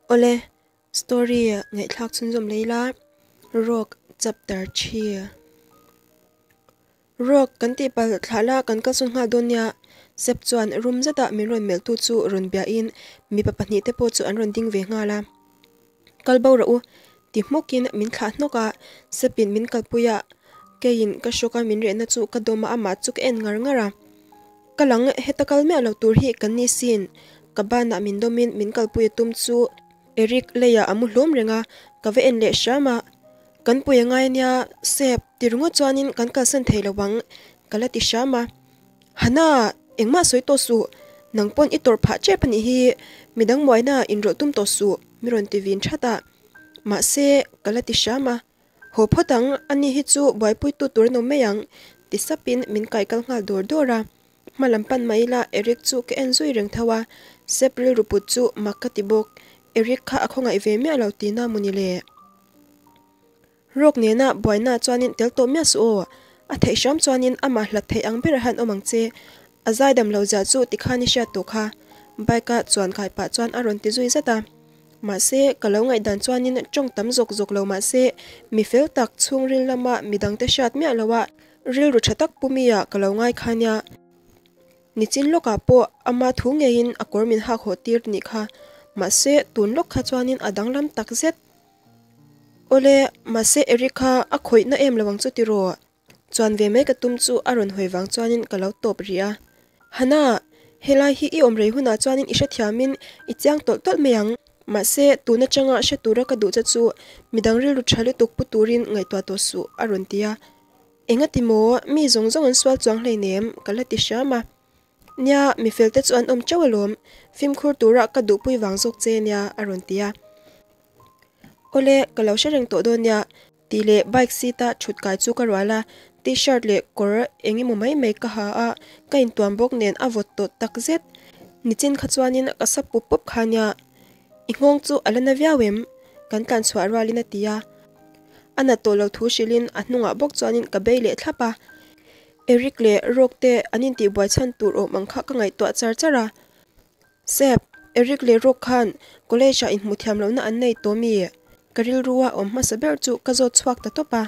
Awle, story ngaihthlak chhunzawm leh ila, Rock chapter thi. Rock kan tih palh thlah la kan kalsawn nghal dawn nia, Sep chuan rum zeta min rawn melhtu chu rawn biahin mipa pahnihte pawh chu an rawn ding ve nghal a. Kal bo rawh u, ti hmukin min thlah hnawk a, Sepin min kalpui a, keiin ka hrawk a min rehna chu ka dawm a amah chu ka en ngar ngar a. Ka lang heta kal miah lo tur hi kan ni sin, ka banah min dawmin min kalpui a tum chu Eric leiah a mu hlawm reng a, ka va en leh hram a. Kan pui a ngai ania, Sep, ti ringawt chuanin kan kalsan thei lo ang, ka la ti hram a. Hana, engmah sawi tawh suh, nang pawn i tawrh phah tep a nih hi, midang muaina inrawlh tum tawh suh, mi rawn ti vin that a. Mahse, ka la ti hram a. Haw phawt ang, ani hi chu buaipuitu tur an awm mai ang, ti sapin min kai kal nghal dawr dawr a. Hma lam pan mai ila Eric chu ka en zui reng tho a, Sep rilru put chu mak ka ti bawk, Eric kha a khawngaih ve miah lo tihna maw ni le? Rawk nena buaina chuanin tel tawh miah suh aw, a theih hram chuanin amah hlat theih ang berah hian awm ang che, a zaidam lo zia chu tikhan i hriat tawh kha, bike a chuan kai pah chuan a rawn ti zui zat a. Mahse, ka lo ngaihdan chuanin tawng tam zawk zawk lo mahse, mi fel tak chhungril lama midangte hriat miah loha rilru tha tak pu mi ah ka lo ngai kha nia. Nichin lawkah pawh ama thu ngeiin a kawr min hak haw tir nih kha. Mahse, tun lawk kha chuanin a danglam tak zet. Awle, mahse Eric kha a khawihna em lo ang chu tiraw? Chuan ve mai ka tum chu a rawn hawi vang chuanin ka lo tawp rih a. Hana, helai hi i awm rei hunah chuanin i hrethiamin i chiang tawlh tawlh mai ang. Mahse, tun atanga hre tura ka duh che chu midang rilru tha lutuk pu turin ngaihtuah tawh suh, a rawn ti a. Engati maw, mi zawng zawng an sual chuang hleinem, ka la ti hram a. Nia, mi felte chu an awm teuh alawm, fimkhur tura ka duhpui vang zawk che nia, a rawn ti a. Awle, ka lo hre reng tawh dawn nia, Tih leh bike seat a thut kai chu ka rual a, t-shirt leh kawr eng emaw mai mai ka ha a, ka intuam bawk nen a vawt tawh tak zet. Nichin kha chuanin ka sa pup pup kha nia, i nghawng chu a la na viau em? Kan tlan chhuah rualin a ti a. A nat tawh lo thu hrilhin a hnungah bawk chuanin ka bei leh thlap a. Eric leh Rock te an intihbuai chhan tur awm ang kha ka ngaihtuah char char a. Sep, Eric leh Rock khan college ah inhmuh thiam lohna an nei tawh mi? Ka rilru a awm hmasa ber chu ka zawt chhuak ta tawp a.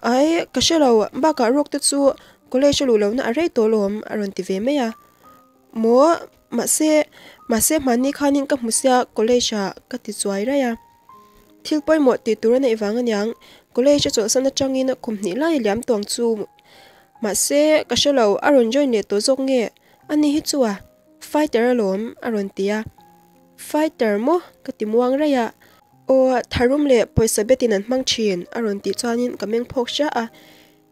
Ai, ka hre lo, bakah Rock te chu college a luh lohna a rei tawh lawm a rawn ti ve mai a. Maw, mahse, mahse hmanni khanin ka hmu sia college ah ka ti chuai raih a. Thil pawimawh tih tur a neih vang aniang, college a chawlhsan atangin kum hnih lai a liam tawng chu. Mahse, ka hre lo, a rawn join leh tawh zawk nge? Ani hi chu a. Fighter alawm a rawn ti a. Fighter maw? Ka ti muang raih a. Aw, tharum leh pawisa betin an hmang thin a rawn tih chuanin ka meng phawk hria a.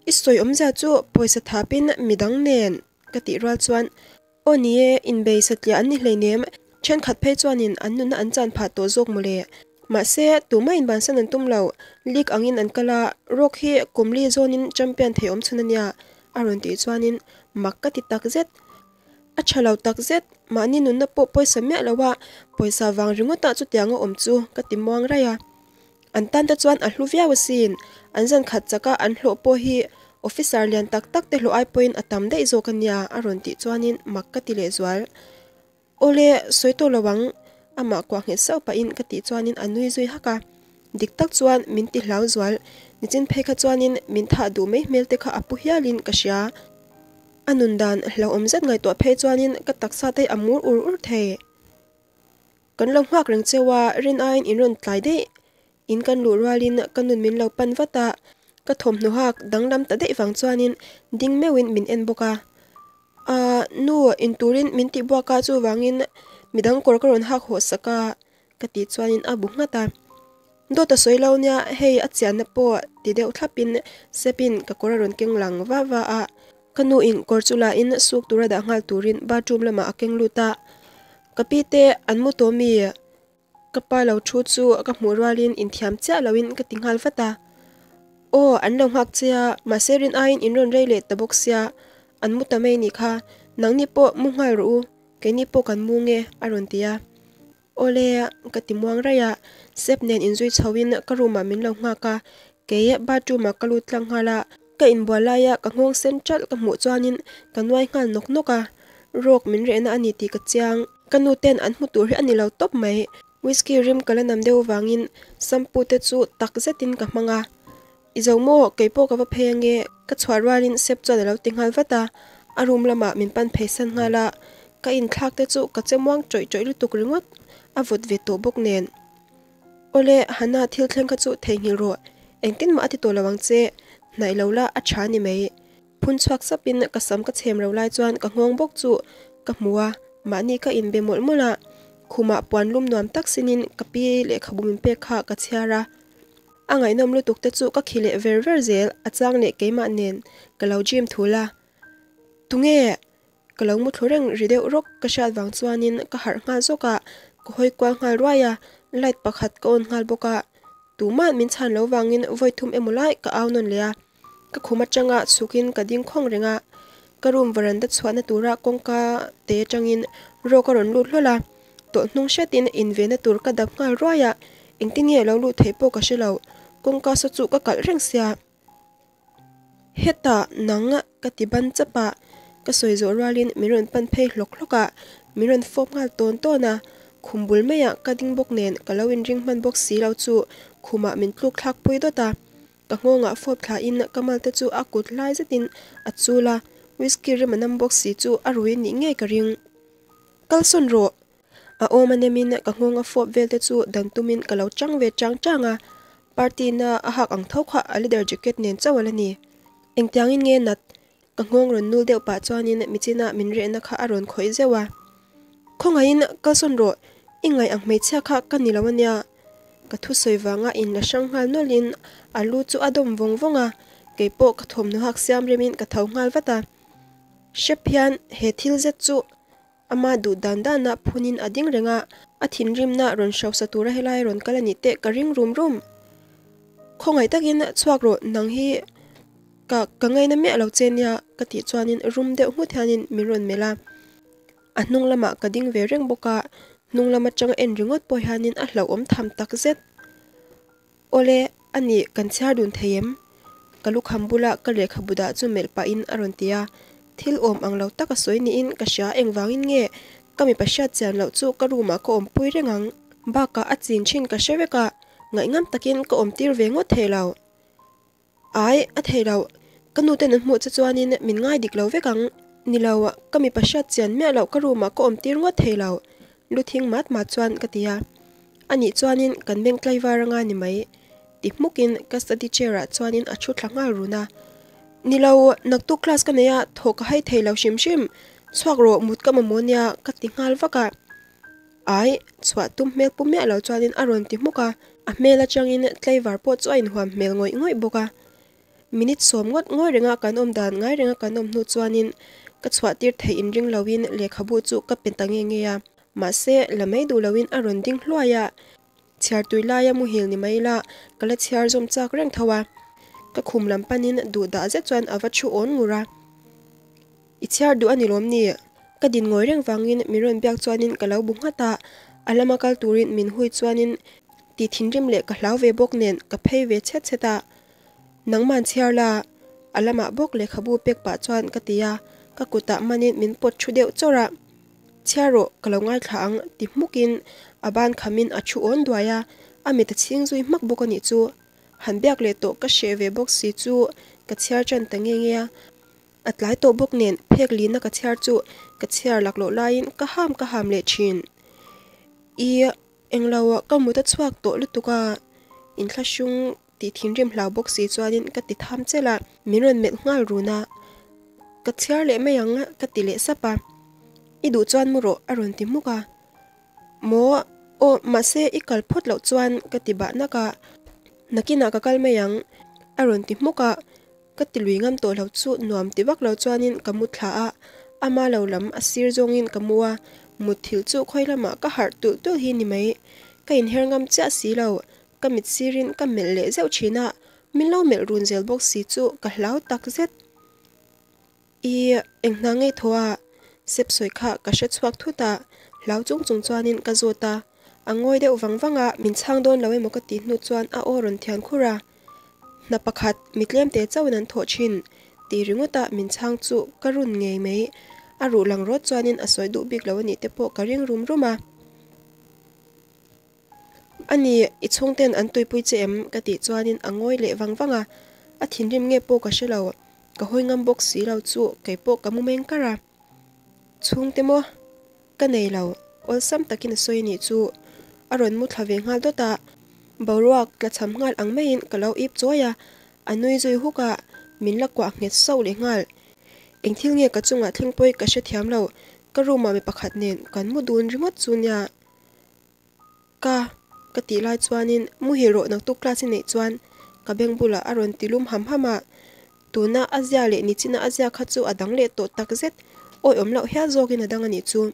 I sawi awmzia chu pawisa thapin midang nen ka tih rual chuan, Aw ni e, inbei satliah an ni hleinem, thenkhat phei chuanin an nunna an chan phah tawh zawk mawle. Mahse, tumah inbansan an tum lo, league angin an kal a, Rock hi kum li zawnin champion thei awm chhun a nia a rawn tih chuanin mak ka ti takzet. A tha lo tak zet, mahni nunna pawh pawisa miah lo a, pawisa vang ringawt ah chutiang a awm chu ka ti muang raih a. An tan te chuan a hlu viau asin, an zan khat chak a an hlawh pawh hi officer lian tak tak te hlawh ai pawhin a tam daih zawk a nia a rawn tih chuanin mak ka ti lehzual. Awle, sawi tawh lo ang, amah kuah nghet sauh pahin ka tih chuanin a nui zui hak a. Dik tak chuan min ti hlau zual, nichin phei kha chuanin min thah duh mai hmel te kha a pu hialin ka hria. A nun dan hlauhawm zet ngaihtuah phei chuanin ka taksa te a mur ur ur thei. Kan lo nghak reng cheu a, rin aiin in rawn tlai daih. In kan luh rualin ka nun min lo pan vat a, ka thawmhnaw hak danglam ta daih vang chuanin ding meuhin min en bawk a. Aaa, nu, in turin min tih buak a chuvangin midang kawr ka rawn hak haw sak a, ka tih chuanin a bu nghat a. Dawt a sawi lo nia, hei a chianna pawh ti deuh thlapin Sepin ka kawr a rawn keng lang va va a. Ka nu in kawr chu la in suk tura dah nghal turin bathroom lamah a keng lut a. Ka pi te an mu tawh mi? Ka pa lo thu chu ka hmuh rualin inthiam chiah loin ka ti nghal vat a. Aw, an lo nghak che a, mahse rin aiin in rawn rei leh ta bawk sia, an mu ta mai nih kha, nangni pawh mu nghal rawh u, keini pawh kan mu nge a rawn ti a. Awle, ka ti muang raih a, Sep nen inzui chhoin ka room ah min lo nghak a, kei bathroom ah ka lut tlang nghal a, ka inbual laia ka nghawng sen ṭalh ka hmuh chuanin ka nuai nghal nawk nawk a, rawk min rehna a ni tih ka chiang. Ka nu ten an hmu tur hi a ni lo tawp mai. Whisky rim ka la nam deuh vangin shampoo te chu tak zetin ka hmang a. I zo maw? Keipawh ka va phei ange ka chhuah rualin Sep chuan a lo ti nghal vat a, a room lamah min pan phei san nghal a, ka inthlak te chu ka che muang tawih tawih lutuk ringawt, a vawt ve tawh bawk nen. Awle, Hannah thil thleng kha chu theihnghilh rawh, engtin mah a ti tawh lo ang che, hnaih lo la a tha ni mai. Phun chhuak sapin ka sam ka chhem ro lai chuan ka nghawng bawk chu ka hmu a, mahni ka inbe mawlh mawlh a, khumah puan lum nuam tak sinin ka pi lehkhabu min pek kha ka chhiar a. A ngaihnawm lutuk te chu ka khi leh ver ver zel, a chang leh keimah nen ka lo gym thul a. Tunge? Ka lo muthlu reng ri deuh rawk ka hriat vang chuanin ka harh nghal zawk a, ka hawi kual nghal ruai a, light pakhat ka on nghal bawk a. Tuma'n min chhan lo vangin vawi thum emaw lai ka au nawn leh a. Ka khum atanga chhukin ka ding khawng reng a, ka room veranda chhuahna tura kawngka te atangin rawk a rawn lut hlawl a, tawlh hnung hretin invenna tur ka dap nghal ruai a, engtin nge lo lut theih pawh ka hre lo, kawngka saw chu ka kalh reng sia. Hetah nang ka ti ban chap a, ka sawi zawh rualin min rawn pan phei hlawk hlawk a, min rawn fawp nghal tawn tawn a, khum bul maiah ka ding bawk nen ka lo inring hman bawk si lo chu khumah min tluk thlak pui dawt a. Ka nghawngah fawp thlain ka malte chu a kut hlai zetin a chul a, whisky rim a nam bawk si chu a rui nih ngei ka ring. Kalsawn rawh! A awm a nemin ka nghawnga fawp vel te chu dan tumin ka lo chang ve chang chang a, party na a hak ang tho kha a leather jacket nen chauh a la ni. Engtiangin nge nat? Ka nghawng rawn nul deuh pah chuanin michina min rehna kha a rawn khawih zeuh a. Khawngaihin kalsawn rawh, i ngaih ang hmeichhia kha ka ni lo ania. Ka thusawi vanga inla hrang nghal nawlhin a lu chu a dawm vawng vawng a, keipawh ka thawmhnaw hak siam remin ka tho nghal vat a. Hrep hian he thil zet chu ama duh dan dana phunin a ding reng a, a thinrimna rawn hrosa tura helai rawn kal a nih teh ka ring rum rum. Khawngaih takin chhuak rawh nang hi ka ka ngaina miah lo che nia ka tih chuanin rum deuh nghut hianin min rawn melh a. A hnung lamah ka ding ve reng bawk a, hnung lam atanga en ringawt pawh hianin a hlauhawm tham tak zet. Awle, a nih kan chhiar dun thei em? Ka lukham bula ka lehkhabu dah chu melh pahin a rawn ti a, thil awm ang lo tak a sawi niin ka hria engvangin nge ka mipa hriat chian loh chu ka room ah ka awmpui reng ang. Bakah a chin thin ka hre vek a, ngaihngam takin ka awmtir ve ngawt thei lo. Ai, a thei lo. Ka nu ten an hmuh che chuanin min ngai dik lo vek ang. Ni lo, ka mipa hriat chian miah loh ka room ah ka awm tir ngawt thei lo. Lu thing mat mat chuan ka ti a. Anih chuanin kan beng tlaivar anga ni mai. Ti hmukin ka study chair ah chuanin a thu thla nghal run a. Ni lo, naktuk class ka nei a, thawh ka hai thei lo hrim hrim. Chhuak rawh, mut ka mamawh nia, ka ti nghal vak a. Ai, chhuah tum hmel pu miah lo chuanin a rawn ti hmuk a, a hmel atangin tlaivar pawh chu a inhuam hmel ngawih ngawih bawk a. Minute sawm ngawt ngawi renga kan awm dan ngai renga kan awm hnu chuanin ka chhuah tir theih inring loin lehkhabu chu ka pe ta nge nge a, mahse la mai duh loin a rawn ding hluai a, chhiar tui laia muhil ni mai ila ka la chhiar zawm chak reng tho a, ka khum lam panin duh dah zet chuan a va thu awn ngur a. I chhiar duh a ni lawm ni? Ka din ngawi reng vangin min rawn biak chuanin ka lo bu nghat a, a lama kal turin min hui chuanin tih thinrim leh ka hlau ve bawk nen ka phei ve chhet chhet a. Nangman chhiar la, a lamah bawk lehkhabu pek pah chuan ka ti a, ka kutah manin min pawt thu deuh chawrh a. Chhiar rawh, ka lo ngaithla ang ti hmukin a ban khamin a thu awn duai a, a mit a chhing zui hmak bawk a nih chu. Han biak leh tawh ka hreh ve bawk si chu ka chhiar tan ta nge nge a. A tlai tawh bawk nen phek lina ka chhiar chu ka chhiar laklawh laiin ka ham ka ham leh thin. I englo ah ka mut a chhuak tawh lutuk a, inthlahrung tih thinrim hlau bawk si chuanin ka ti tham chel a, min rawn melh nghal run a, ka chhiar leh mai ang ka ti leh sap a, i duh chuan mu rawh a rawn ti hmuk a. Maw? Aw, mahse i kal phawt loh chuan ka ti bah nak a, nakinah ka kal mai ang a rawn ti hmuk a. Ka ti lui ngam tawh lo chu nuam ti vak lo chuanin ka mu thla a, ama lo lam a sir zawngin ka mu a, mutthilh chu khawi lamah ka harh tulh tulh hi ni mai. Ka inher ngam chiah si lo, ka mit sirin ka melh leh zeuh thin a, min lo melh run zel bawk si chu ka hlau tak zet. I eng hna ngei thaw a? Sep sawi kha ka hre chhuak thut a, hlau chung chung chuanin ka zawt a, a ngawi deuh vang vang a, min chhang dawn lo emaw ka tih hnu chuan a aw rawn thian khur a, Hna pakhat mi tlemte chauhin an thawh thin tih ringawta min chhang chu ka run ngei mai. A ruh lang rawt chuanin a sawi duh bik lo a nih te pawh ka ring rum rum a. Ani, i chhungten an tuipui che em? Ka tih chuanin a ngawi leh vang vang a, a thinrim nge pawh ka hre lo, ka hawi ngam bawk si lo chu keipawh ka mu meng kar a. Chhungte maw? Ka nei lo, awlsam takin a sawi nih chu. A rawn mu thla ve nghal dawt a, boruak tla cham nghal ang maiin ka lo ip chawi a, a nui zui huk a, min la kuah nghet sauh leh nghal. Eng thil nge ka chungah thleng pawi ka hrethiam lo, ka room ah mi pakhat nen kan mu dun ringawt chu nia. Ka ka tih lai chuanin muhil rawh naktuk class i neih chuan ka beng bulah a rawn ti lum ham ham a, tuna a zia leh nichina a zia kha chu a dang leh tawh tak zet, awi awm loh hial zawkin a dang a nih chu.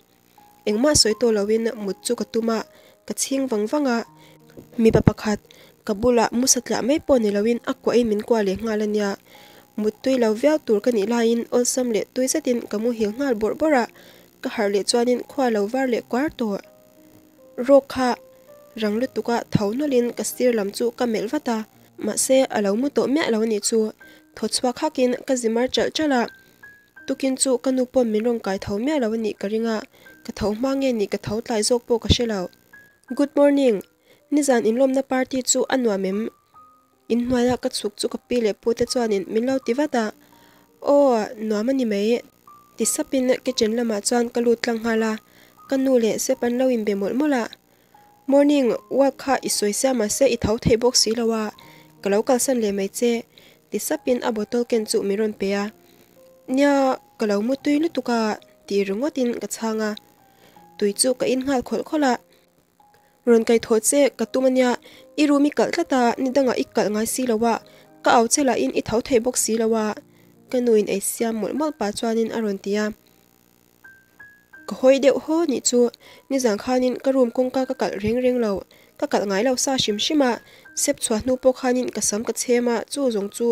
Engmah sawi tawh loin mut chu ka tum a, ka chhing vang vang a, mipa pakhat ka bulah mu satliah mai pawh ni loin a kuahin min kuah leh nghal a nia. Mut tui lo viau tur ka nih laiin awlsam leh tui zetin ka muhil nghal bawrh bawrh a, ka harh leh chuanin khua lo var leh kuar tawh. Rawk kha rang lutuk a tho nawlhin ka sir lam chu ka melh vat a, mahse a lo mu tawh miah lo anih chu. Thaw chhuak hakin ka zi mar chalh chalh a, tukin chu ka nu pawn min rawn kai tho miah lo anih ka ring a, ka tho hma nge nih ka tho tlai zawk pawh ka hre lo. Good morning, nizan inlawmna party chu a nuam em? Inhnuaia ka chhuk chu ka pi leh pu te chuanin min lo ti vat a, Aw, nuam a ni mai, ti sapin kitchen lamah chuan ka lut tlang nghal a, ka nu leh Sep an lo inbe mawlh mawlh a. Morning walk kha i sawi sia mahse i tho thei bawk si lo a, ka lo kalsan leh mai che, ti sapin a bottle ken chu min rawn pe a. Nia, ka lo mu tui lutuk a, ti ringawtin ka chhang a. Tui chu ka in nghal khawlh khawlh a. Rawn kaihthawh che ka tum ania, i room i kalh tlat a, ni dangah i kalh ngai si lo a, ka au che lahin i tho thei bawk si lo a, ka nuin ei siam mawlh mawlh pah chuanin a rawn ti a. Ka hawi deuh haw nih chu, nizan khanin ka room kawngka ka kalh reng reng lo, ka kalh ngai lo sa hrim hrim a, sep chhuah hnu pawh khanin ka sam ka chhem a, chu zawng chu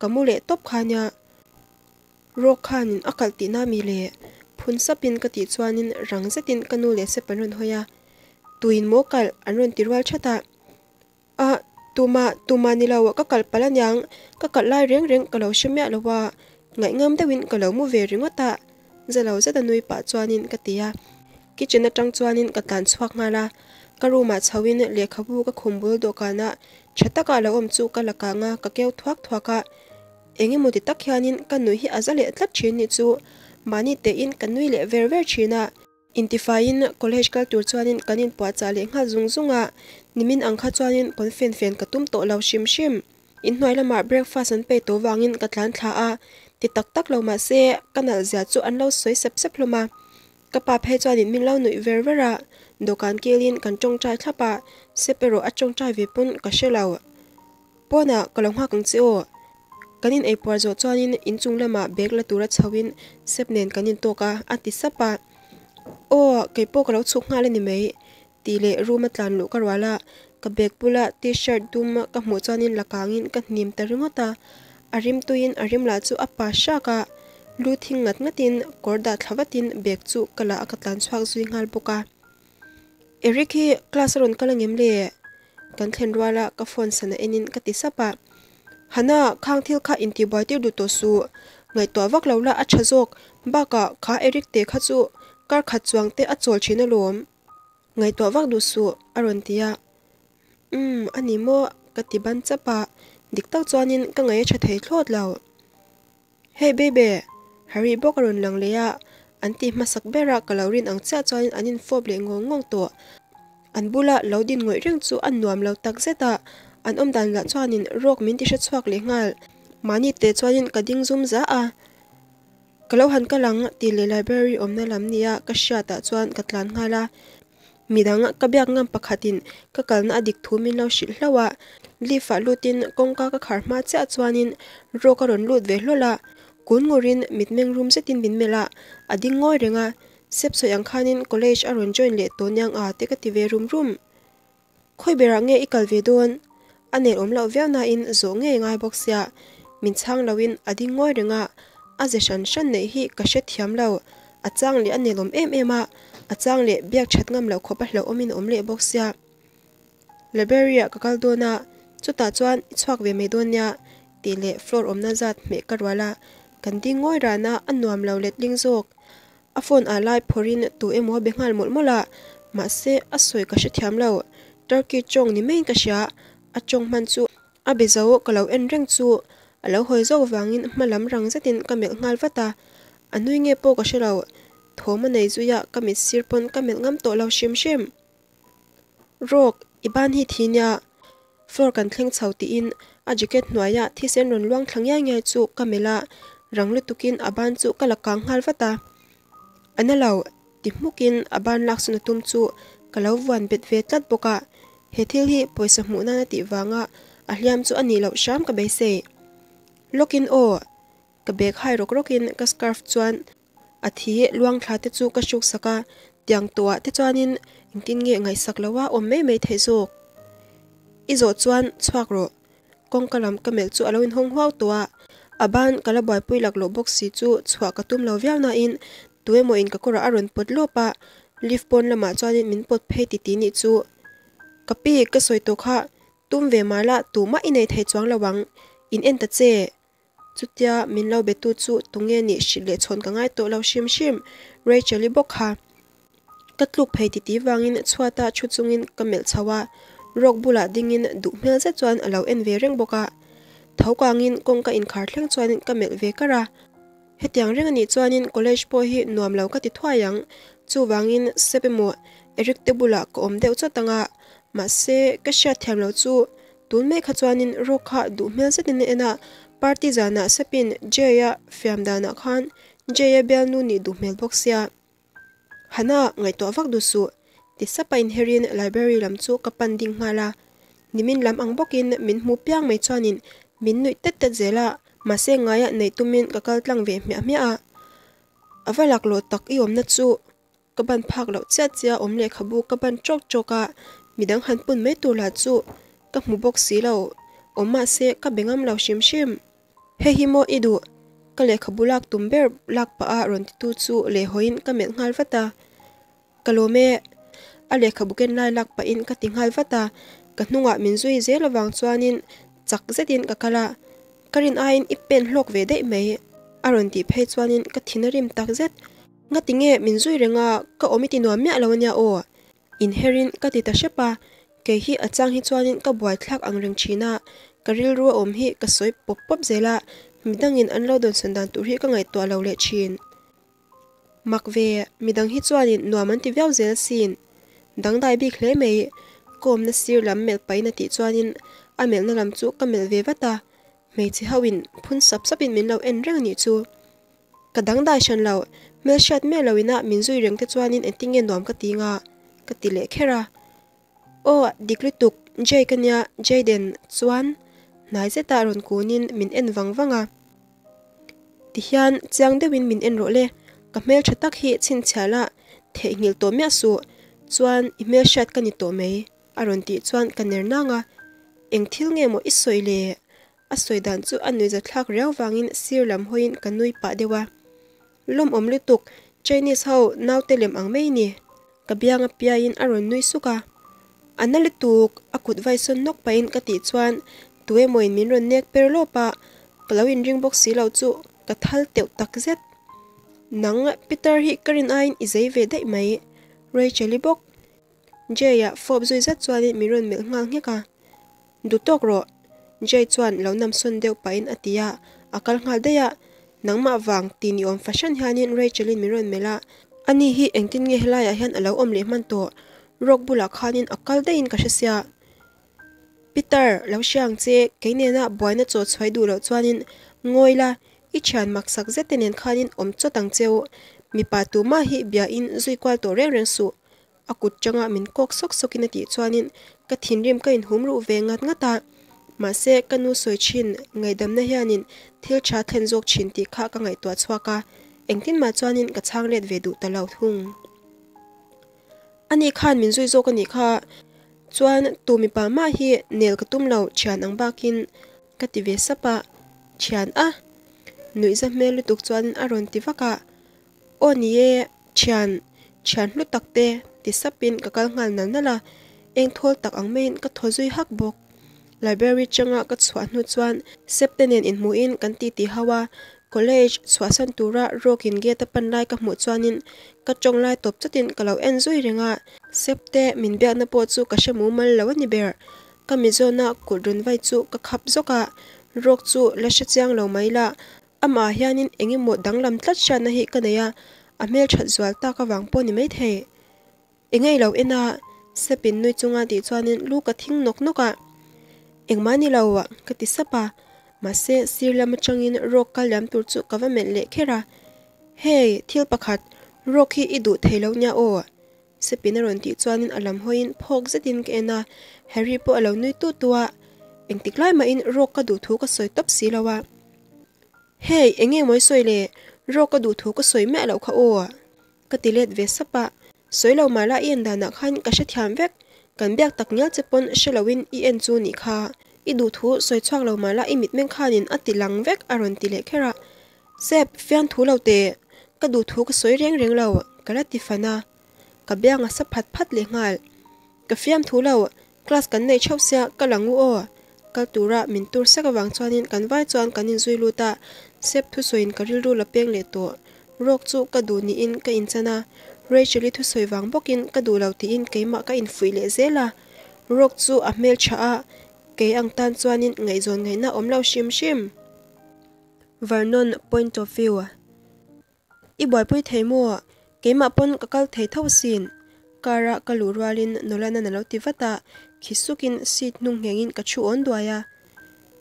ka mu leh tawp kha ania. Rawk khanin a kalh tihna mi le? Phun sapin ka tih chuanin rang zetin ka nu leh Sep an rawn hawi a. Tuin maw kalh? An rawn ti rual that a. A, tumah, tumah ni lo, ka kalh palh aniang, ka kalh lai reng reng ka lo hre miah lo a, ngaihngam deuhin ka lo mu ve ringawt a, za lo zet a nui pah chuanin ka ti a. Kitchen atang chuanin ka tlan chhuak nghal a, ka room ah chhoin lehkhabu ka khum bul dawhkanah tha taka a lo awm chu ka la kang a, ka keu thuak thuak a. Eng emaw ti tak hianin ka nui hi a za leh tlat thin nih chu mahni tein ka nui leh ver ver thin a. Intifaiin college kal tur chuanin kan inpuahchah leh nghal zung zung a, nimin ang kha chuanin pawnfen fen ka tum tawh lo hrim hrim. Inhnuai lamah breakfast an pei tawh vangin ka tlan thla a, ti tak tak lo mahse ka nalh zia chu an lo sawi sep sep hlawm a. Ka pa phei chuanin min lo nuih ver ver a, dawhkan kilin kan tawngtai thlap a, sep erawh a tawngtai ve pawn ka hre lo. Pawnah ka lo nghak ang che aw. Kan in eipuar zawh chuanin inchung lamah bag la tura chhoin Sep nen kan intawk a, a ti sap a. Aw, keipawh ka lo chhuk nghal a ni mai, tih leh room a tlan luh ka rual a, ka bag bula t-shirt dum ka hmuh chuanin la kangin ka hnim ta ringawt a. A rim tuiin a rim lah chu a pa hrak a, lu thing ngat ngatin kawr dah thla vatin bag chu ka la a ka tlan chhuak zui nghal bawk a. Eric hi class a rawn kal angem le? Kan thlen ruala ka phone sana enin ka ti sap a. Hana, khang thil kha intihbuai tir duh tawh suh. Ngaihtuah vak lo la a tha zawk. Bakah kha Eric te kha chu kar khat chuang te a chawl thin alawm. Ngaihtuah vak duh suh a rawn ti a. Umm, a ni maw? Ka ti ban chap a. Dik tak chuanin ka ngaih a tha thei thlawt lo. Hey baby! Harry bawk a rawn lang leh a, an ti hmasak ber a ka lo rin ang chiah chuanin an infawp leh ngawng ngawng tawh. An bula lo din ngawih reng chu a nuam lo tak zet a, an awm dan lah chuanin rawk min ti hre chhuak leh nghal. Mahni teh chuanin ka ding zum za a, ka lo han kal ang tih leh library awmna lam nia ka hriatah chuan ka tlan nghal a. Midang ka biak ngam pakhatin ka kalna a dik thu min lo hrilh hlauh a, lift ah lutin kawngka ka khar hma chiah chuanin rawk a rawn lut ve hlawl a, kun ngurin mitmeng rum zetin min melh a, a ding ngawi reng a, sep sawi ang khanin college a rawn join leh tawh niang a te ka ti ve rum rum. Khawi berah nge i kal ve dawn? A nen awm loh viau nain zawh ngei ngai bawk sia, min chhang loin a ding ngawi reng a, a ze hran hran neih hi ka hre thiam lo, a chang leh a nelawm em em a, a chang leh biak that ngam loh khawp a hlauhawmin a awm leh bawk sia. Library ah ka kal dawn a, chutah chuan i chhuak ve mai dawn nia tih leh floor awmna zat hmeh ka rual a, kan ding ngawi ran a, a nuam lo letling zawk. A phone ah lai phawrhin tu emaw a be nghal mawlh mawlh a, mahse a sawi ka hrethiam lo. Turkey tawng ni maiin ka hria, a tawng hman chu a be zo ka lo en reng chu a lo hawi zawk vangin hma lam rang zetin ka melh nghal vat a, a nui nge pawh ka hre lo, thawm a nei zui a ka mit sir pawn ka melh ngam tawh lo hrim hrim. Rawk, i ban hi thi nia, floor kan thleng chho tiin a jacket hnuaia thisen rawn luang thla ngiai ngiai chu ka melh a, rang lutukin a ban chu ka la kang nghal vat a. A na lo, ti hmukin a ban laksawn a tum chu ka lo vuan bet ve tlat bawk a, he thil hi pawisa hmuh nana tih vanga a hliam chu a nih loh hram ka beisei. Lawkin aw, ka bag hai rawk rawkin ka scarf chuan a thi luang thla te chu ka hruk sak a, tiang tawhah te chuanin engtin nge ngaihsak loha awm mai mai theih zawk. I zawh chuan chhuak rawh. Kawngka lam ka melh chu a lo inhawng huau tawh a, a ban ka la buaipui laklawh bawk si chu chhuah ka tum lo viau nain tuemaw-in ka kawrah a rawn pawt lawp a, lift pawn lamah chuanin min pawt phei ti ti nih chu. Ka pi, ka sawi tawh kha, tum ve mah la tumah i nei thei chuang lo ang, in en ta che. Chutia min lo betu chu tunge nih hrilh leh chhawn ka ngai tawh lo hrim hrim, Rachel-i bawk kha. Ka tluk phei titi vangin chhuata thu chungin ka melh chho a, rawk bulah dingin duh hmel zet chuan a lo en ve reng bawk a. Tho kangin kawngka inkhar thleng chuanin ka melh ve kar a. Hetiang reng anih chuanin college pawh hi nuam lo ka ti thuai ang, chuvangin Sep emaw Eric te bulah ka awm deuh chawt ang a, mahse ka hriatthiam loh chu tun mai kha chuanin rawk kha duh hmel zetin a en a, party zanah Sepin Jay-a fiam danah khan Jay-a bialnu nih duh hmel bawk sia. Hana, ngaihtuah vak duh suh, ti sapa inherin library lam chu ka pan ding nghal a. Nimin lam ang bawkin min hmu piang mai chuanin min nuih tet tet zel a, mahse ngaia neih tumin ka kal tlang ve hmiah hmiah a. A va laklawh tak i awmna chu ka ban phak loh chiah chiah awm lehkhabu ka ban tawk tawk a, midang han pun mai tur lah chu ka hmu bawk si lo, awm mahse ka be ngam lo hrim hrim. Hei hi maw i duh? Ka lehkhabu lak tum ber lak pah a rawn titu chu lehhawiin ka melh nghal vat a. Ka lawm e. A lehkhabu ken lai lak pahin ka ti nghal vat a, ka hnungah min zui zel avang chuanin chak zetin ka kal a. Ka rin aiin i pen hlawk ve daih mai a rawn tih phei chuanin ka thin a rim tak zet. Ngati nge min zui reng a, ka awm i ti nuam miah lo ania aw. Inherin ka ti ta hrep a, kei hi a chang hi chuanin ka buaithlak ang reng thin a, ka rilru a awm hi ka sawi pawp pawp zel a, midangin an lo dawnsawn dan tur hi ka ngaihtuah lo leh thin. Mak ve, midang hi chuanin nuam an ti viau zel asin. Dangdai bik hle mai, ka awmna sir lam melh pahin a tih chuanin a melhna lam chu ka melh ve vat a, hmeichhe hoin phun sap sapin min lo en reng anih chu. Ka dangdai hran lo, hmelhriat miah lo ina min zui reng te chuanin engtin nge nuam ka ti nga? ka ti leh kher a. Aw, dik lutuk, Jay ka nia, Jayden chuan hnai zetah rawn kunin min en vang vang a. Tihian chiang deuhin min en rawh le, ka hmeltha tak hi chhinchhiah la, theihnghilh tawh miah suh, chuan i hmelhriat ka ni tawh mai, a rawn tih chuan ka ner nang a. Eng thil nge maw i sawi le? A sawi dan chu a nuihza thlak riau vangin sir lam hawiin ka nui pah deuh a. Lawmawm lutuk, Chinese ho naute lem ang mai ni. Ka biang a piaiin a rawn nui suk a. A na lutuk, a kut vai sawn nawk pahin ka tih chuan tuemawin min rawn nek per lawp a, ka lo inring bawk si lo chu ka thal teuh tak zet. Nang, Peter hi ka rin aiin i zei ve daih mai, Rachel-i bawk. Jay-a fawp zui zat chuanin min rawn melh nghal nghek a. Duh tawk rawh. Jay chuan lo namsawn deuh pahin a ti a, a kal nghal daih a. Nangmah vang ti ni awm fahran hianin Rachel-in min rawn melh a. Ani hi engtin nge helaiah hian a lo awm leh hman tawh? Rock bulah khanin a kal daihin ka hre sia. Peter, lo hria ang che, kei nena buaina chaw chhuai duh loh chuanin ngawi la, i thian maksak zet te nen khanin awm chawt ang cheu. Mipa tumah hi biain zui kual tawh reng reng suh. A kut tanga min kawk sawk sawkin a tih chuanin ka thinrim ka inhum ruh ve ngat ngat a. Mahse, ka nu sawi thin ngaihdamna hianin thil tha thlen zawk thin tih kha ka ngaihtuah chhuak a, engtin mah chuanin ka chhang let ve duh ta lo thung. Ani khan min zui zawk a nih kha chuan tu mipa mah hi nel ka tum lo thian ang bakin ka ti ve sap a, thian a nuihza hmel lutuk chuanin a rawn ti vak a. Aw ni e, thian, thian hlu tak te ti sapin ka kal nghal nal nal a, eng thawl tak ang maiin ka thaw zui hak bawk. Library changa ka chhuah hnu chuan Sep te nen inhmuhin kan titi ho a, College chhuahsan tura Rock-in gate a pan lai ka hmuh chuanin ka tawng lai tawp chatin ka lo en zui reng a, Septe min biakna pawh chu ka hre mumal lo a ni ber. Ka mizawna kut rawn vai chu ka khap zawk a, Rock chu la hre chiang lo mai la, amah hianin eng emaw danglam tlat hriatna hi ka nei a, a hmelthat zual tak avang pawh ni maithei. Engei lo en a, Sepin nui chunga tih chuanin lu ka thing nawk nawk a, Engmah ni lo ka ti sap a, mahse sir lam atangin Rock kal liam tur chu ka va melh leh kher a, Hey, thil pakhat, Rock hi i duh thei lo nia aw, Sepin a rawn tih chuanin a lam hawiin phawk zetin ka en a, Harry pawh a lo nui tut tu a, engtik lai mahin Rock ka duh thu ka sawi tawp si lo a. Hey, enge maw i sawi le, Rock ka duh thu ka sawi miah loh kha aw. Ka ti let ve sap a, sawi lo mah la i en danah khan ka hrethiam vek, kan biak tak ngial che pawn hre loin i en chu nih kha, i duhthu sawi chhuak lo mah la i mitmeng khanin a ti lang vek a rawn ti leh kher a, Sep, fian thu lo teh, ka duhthu ka sawi reng reng lo ka la ti fan a, ka biang a sa phat phat leh nghal. Ka fiam thu lo, class kan neih theuh sia ka lang u aw, kal tura min tur sek avang chuanin kan vai chuan kan inzui lut a, Sep thusawiin ka rilru la peng leh tawh. Rock chu ka duh niin ka inchan a, Rachel-i thusawi vang bawkin ka duh lo tiin keimah ka infuih leh zel a. Rock chu a hmeltha a, kei ang tan chuanin ngaihzawn ngaihna awm lo hrim hrim. Vernon point of view. I buaipui thei maw? Keimah pawn ka kal thei tho asin. Car a ka luh rualin Nolan-an a lo ti vat a, khi sukin seat hnung nghengin ka thu awn duai a.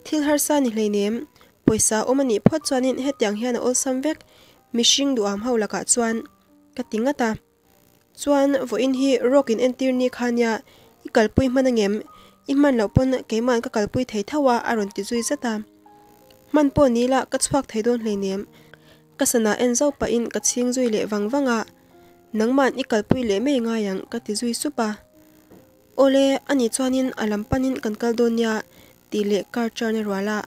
Thil harsa ni hleinem, pawisa awm a nih phawt chuanin hetiang hian a awlsam vek, mihring duham ho lakah chuan ka ti ngat a. Chuan vawiin hi Rock in entir ni kha nia, i kalpui hman angem? I hman loh pawn keima'n ka kalpui thei tho a a rawn ti zui zat a. Hman pawh ni la ka chhuak thei dawn hleinem. Ka sana en zauh pahin ka chhing zui leh vang vang a, Nangma'n i kalpui leh mai ngai ang ka ti zui sup a. Awle, ani chuanin a lam panin kan kal dawn nia tih leh car turn a rual a.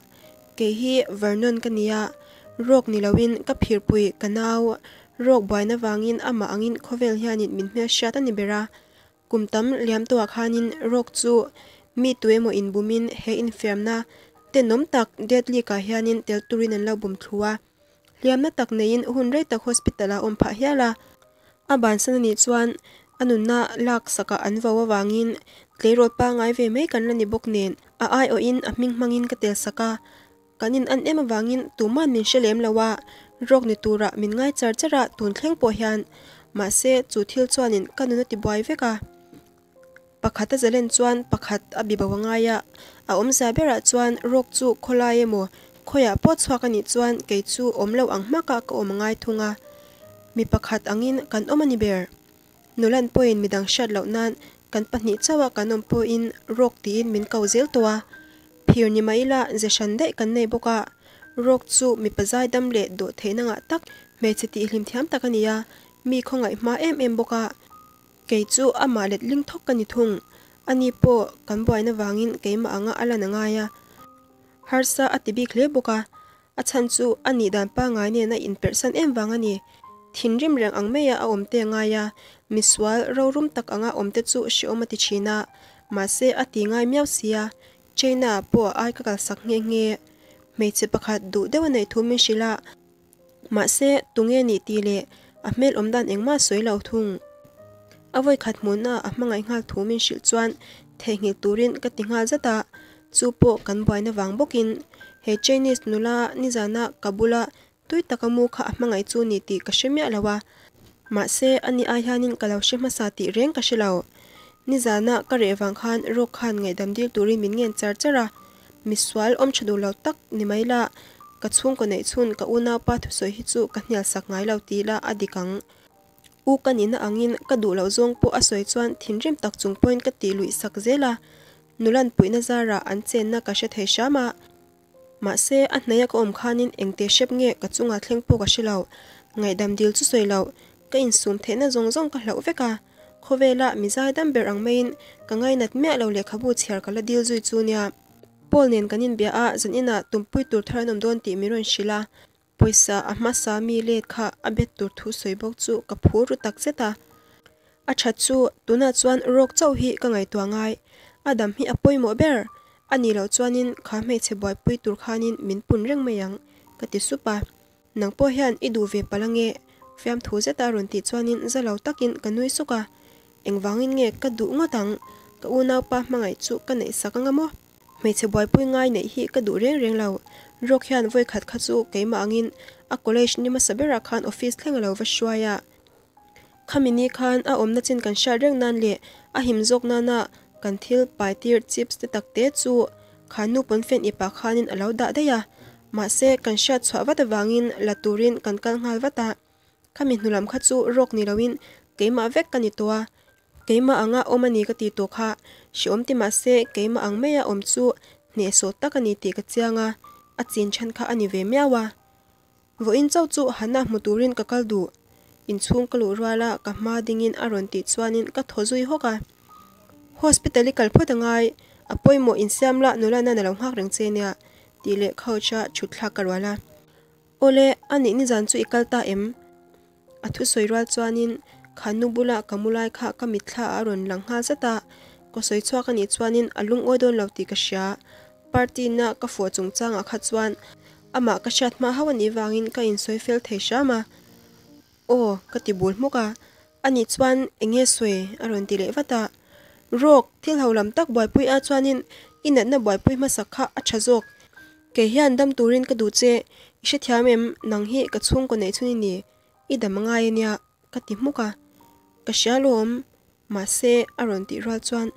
Kei hi Vernon ka nia, Rock ni loin ka phirpui ka nau Rock buaina vangin amah angin khawvel hianin min hmelhriat a ni ber a. Kum tam liam tawhah khanin Rock chu mi tuemaw inbumin he infiamna tenawm tak Dead League-ah hianin tel turin an lo bum thlu a. Hliamna tak neiin hun rei tak hospital-ah a awm phah hial a. A bansan a nih chuan a nunna lak sakah an vo avangin tleirawl pangngai ve mai kan la ni bawk nen a aiawhin a hming hmangin ka tel sak a. Kan in an em avangin tuman min hre lem lo a, rawk ni turah min ngai char char a tun thleng pawh hian. Mahse chu thil chuanin ka nun a ti buai vek a. Pakhat a zalen chuan pakhat a bi bo a ngai a, a awmzia berah chuan rawk chu khawlai emaw khawiah pawh chhuak a nih chuan kei chu awm lo ang hmakah ka awm a ngai thung a. Mi pakhat angin kan awm a ni ber. Nulan pawhin midang hriat loh nan kan pahnih chauha kan awm pawhin rawk tiin min ko zel tawh a. Phir ni mah ila ze hran daih kan nei bawk a, rawk chu mipa zaidam leh dawh theihna ngah tak hmeichhe tihhlim thiam tak a ni a, mi khawngaih hma em em bawk a. Kei chu amah letling thawk ka ni thung. Ani pawh kan buaina vangin keimah anga a lan a ngai a. Harsa a ti bik hle bawk a. A chhan chu a nih dan pangngai nen a inperhsan em vang a ni. Thinrim reng ang maia a awm te a ngai a, misual rorum tak anga awm te chu hreawm a ti thin a. Mahse a ti ngai miau si a, China ah pawh a ai ka kalsak nghe nghe. Hmeichhe pakhat duh deuh a neih thu min hrilh a. Mahse, tunge nih tih leh a hmel awm dan engmah sawi lo thung. A vawikhat hmuhna a hmangaih nghal thu min hrilh chuan theihnghilh turin ka ti nghal zat a, chu pawh kan buaina vang bawkin he Chinese nula nizana ka bula tui taka mu kha a hmangaih chu ni tih ka hre miah lo a, mahse ani ai hianin ka lo hre hmasa tih reng ka hre lo. Nizana ka reh vang khan Rock khan ngaihdam dil turin min ngen char char a, Misual awm tha duh lo tak ni mai la, ka chhungkaw neih chhun ka unaupa thusawi hi chu ka hnial sak ngai lo ti ila a dik ang. U ka nihna angin ka duh loh zawng pawh a sawi chuan thinrim tak chung pawhin ka tih luih sak zel a, nulan puihna zarah an chenna ka hre thei hram a. Mahse, a hnaia ka awm khanin engte hrep nge ka chunga thleng pawh ka hre lo. Ngaihdam dil chu sawi loh, ka insum theihna zawng zawng ka hlauh vek a. Khawvela mi zaidam ber ang maiin ka ngainat miah lo lehkhabu chhiar ka la dil zui chu nia. Paul nen kan inbia a, zan inah tumpui tur thar an awm dawn tih min rawn hrilh a. Pawisa a hmasa mi let kha a bet tur thu sawi bawk chu ka phur ru tak zet a. A that chu tunah chuan rawk chauh hi ka ngaihtuah ngai. A dam hi a pawimawh ber. A nih loh chuanin kha hmeichhe buaipui tur khanin min pun reng mai ang, ka ti sup a. Nang pawh hian i duh ve palh ange fiamthu zeta rawn tih chuanin za lo takin ka nui suk a. Engvangin nge ka duh ngawt ang? Ka unaupa hmangaih chu ka neih sak anga maw? Hmeichhe buaipui ngai neih hi ka duh reng reng lo. Rawk hian vawikhat kha chu keimah angin a college ni hmasa berah khan office thleng a lo va hruai a. Khami ni khan a awmna chin kan hriat reng nan leh a him zawk nana kan thil pai tir chips te tak te chu kha nu pawnfen ipah khanin a lo dah daih a. Mahse kan hriat chhuah vat avangin la turin kan kal nghal vat a. Khami hnulam kha chu rawk ni loin keimah vek ka ni tawh a, keimah anga awm a ni ka ti tawh kha hreawm ti mahse keimah ang maia awm chu hnehsawh tak a ni tih ka chiang a, a chin chhan kha a ni ve miau a. Vawiin chauh chu Hannah hmu turin ka kal duh. Inchhung ka luh ruala ka hma dingin a rawn tih chuanin ka thaw zui hawk a. Hospital i kal phawt a ngai, a pawimawh insiam lah nula nan a lo nghak reng che nia tih leh couch a thut thlak ka rual a. Awle, a nih nizan chu i kal ta em? A thusawi rual chuanin kha nu bula ka mu lai kha ka mitthla ah a rawn lang nghal zat a, ka sawi chhuak a nih chuanin a lungawi dawn lo tih ka hria. Party na ka fawh chungchangah kha chuan amah ka hriat hma hauh a nih vangin ka insawi fel thei hram a. Aw, ka ti bul hmuk a, a nih chuan eng nge sawi? a rawn ti leh vat a. Rawk, thil ho lam tak buaipui ah chuanin i natna buaipui hmasak kha a tha zawk. Kei hian dam turin ka duh che, i hrethiam em? Nang hi ka chhungkaw neih chhun i ni, i dam a ngai a nia, ka ti hmuk a. Ka hria lawm, mahse a rawn tih rual chuan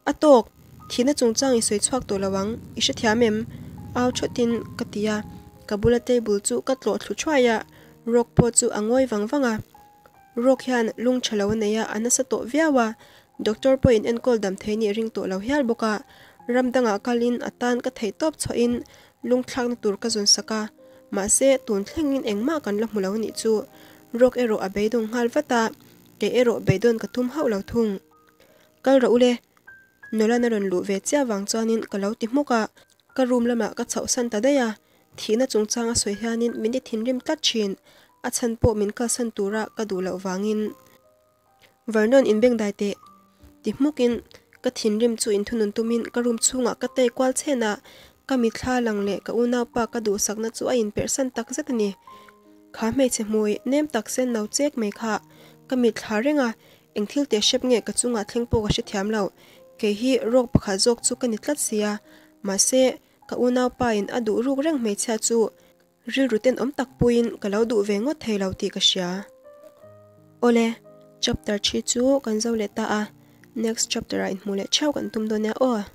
A tawk, thihna chungchang i sawi chhuak tawh lo ang, i hrethiam em? Au thawtin ka ti a, ka bula table chu ka tlawh thlu thuai a, Rock pawh chu a ngawi vang vang a. Rock hian lung tha lo a nei a, a nasa tawh viau a, doctor pawhin enkawl dam thei nih ring tawh lo hial bawk a, ram dangah kalin a tan ka theih tawp chhuahin lung thlakna tur ka zawn sak a, mahse tun thlengin engmah kan la hmu lo nih chu. Rock erawh a beidawng nghal vat a, kei erawh beidawn ka tum hauh lo thung. Kal rawh ule. Nolan a rawn luh ve chiah vang chuanin ka lo ti hmuk a, ka room lamah ka chhoh san ta daih a, thihna chungchang a sawi hianin min ti thinrim tlat thin, a chhan pawh min kalsan tura ka duh loh vangin. Vernon inbengdai teh ti hmukin ka thinrim chu inthunun tumin ka room chhungah ka tei kual chhen a, ka mitthla lang leh ka unaupa ka duhsakna chu a inperhsan takzet a ni. Kha hmeichhe hmui nem tak sen no chek mai kha ka mitthla reng a, Eng thil teh hrep nge ka chungah thleng pawh ka hrethiam lo, kei hi rawk pakhat zawk chu ka ni tlat sia, mahse ka unaupa in a duh ruk reng hmeichhia chu rilru tenawm tak puiin ka lo duh ve ngawt thei lo tih ka hria. Awle, chapter thi chu kan zo leh ta a, next chapter ah inhmuh leh theuh kan tum dawn nia aw.